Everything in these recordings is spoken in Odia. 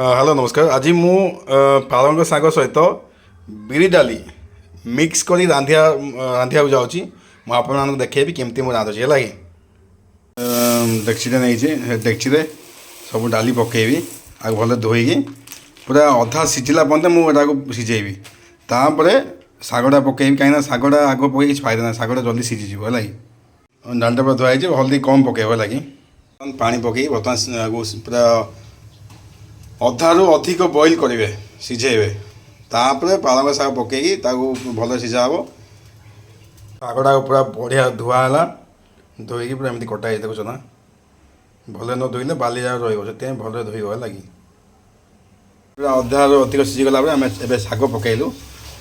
ହ୍ୟାଲୋ, ନମସ୍କାର। ଆଜି ମୁଁ ପାଳଙ୍ଗ ଶାଗ ସହିତ ବିରି ଡାଲି ମିକ୍ସ କରି ରାନ୍ଧିବାକୁ ଯାଉଛି। ମୁଁ ଆପଣମାନଙ୍କୁ ଦେଖେଇବି କେମିତି ମୁଁ ରାନ୍ଧୁଛି, ହେଲା କି? ଡେକ୍ଚିଟା ନେଇଛି, ସେ ଡେକ୍ଚିରେ ସବୁ ଡାଲି ପକେଇବି ଆଉ ଭଲ ଧୋଇକି ପୁରା ଅଧା ସିଝିଲା ପର୍ଯ୍ୟନ୍ତ ମୁଁ ଏଟାକୁ ସିଝେଇବି। ତାପରେ ଶାଗଟା ପକେଇବି, କାହିଁକିନା ଶାଗଟା ଆଗ ପକେଇ କିଛି ଫାଇଦା ନାହିଁ, ଶାଗଟା ଜଲ୍ଦି ସିଝିଯିବ, ହେଲା କି? ଡାଲିଟା ପୁରା ଧୁଆ ହେଇଛି, ହଳଦୀ କମ୍ ପକେଇବ, ହେଲା କି? ପାଣି ପକେଇ ବର୍ତ୍ତମାନ ପୁରା ଅଧାରୁ ଅଧିକ ବଏଲ୍ କରିବେ, ସିଝେଇବେ। ତାପରେ ପାଳଙ୍ଗ ଶାଗ ପକେଇକି ତାକୁ ଭଲ ସିଝା ହେବ। ଶାଗଟାକୁ ପୁରା ବଢ଼ିଆ ଧୁଆ ହେଲା, ଧୋଇକି ପୁରା ଏମିତି କଟା ହେଇଛି, ଦେଖୁଛ ନା? ଭଲରେ ନ ଧୋଇଲେ ବାଲି ଯାକ ରହିବ, ସେଥିପାଇଁ ଭଲରେ ଧୋଇବ, ହେଲା କି? ପୁରା ଅଧାରୁ ଅଧିକ ସିଝିଗଲା ପରେ ଆମେ ଏବେ ଶାଗ ପକେଇଲୁ।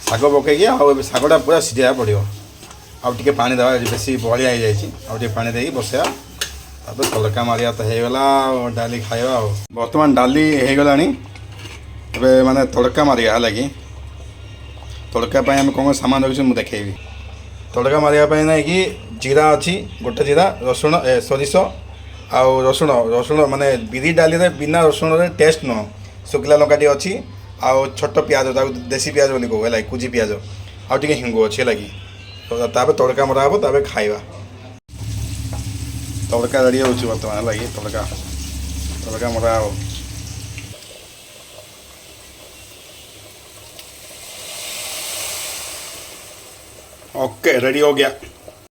ଶାଗ ପକେଇକି ଆଉ ଏବେ ଶାଗଟା ପୁରା ସିଝେଇବାକୁ ପଡ଼ିବ। ଆଉ ଟିକେ ପାଣି ଦେବା, ବେଶୀ ବହଳିଆ ହେଇଯାଇଛି। ଆଉ ଟିକେ ପାଣି ଦେଇକି ବସେଇବା। ତାପରେ ତଡ଼କା ମାରିବା ତ ହେଇଗଲା, ଆଉ ଡାଲି ଖାଇବା। ଆଉ ବର୍ତ୍ତମାନ ଡାଲି ହେଇଗଲାଣି, ଏବେ ମାନେ ତଡ଼କା ମାରିବା, ହେଲା କି? ତଡ଼କା ପାଇଁ ଆମେ କ'ଣ କ'ଣ ସାମାନ ରଖିଛୁ ମୁଁ ଦେଖେଇବି। ତଡ଼କା ମାରିବା ପାଇଁ ନାଇଁ କି ଜିରା ଅଛି, ଗୋଟେ ଜିରା, ରସୁଣ, ସୋରିଷ ଆଉ ରସୁଣ। ରସୁଣ ମାନେ ବିରି ଡାଲିରେ ବିନା ରସୁଣରେ ଟେଷ୍ଟ ନୁହଁ। ଶୁଖିଲା ଲଙ୍କା ଟିକେ ଅଛି ଆଉ ଛୋଟ ପିଆଜ, ତାକୁ ଦେଶୀ ପିଆଜ ବୋଲି କହୁ, ହେଲା କି? କୁଜି ପିଆଜ ଆଉ ଟିକେ ହିଙ୍ଗୁ ଅଛି, ହେଲା କି? ତ ତାପରେ ତଡ଼କା ମରା ହେବ, ତାପରେ ଖାଇବା। ତଡ଼କା ରେଡ଼ି ହେଉଛି ବର୍ତ୍ତମାନ, ହେଲା କି? ତଡ଼କା ମରା ହେବ। ओके, रेडी हो गया।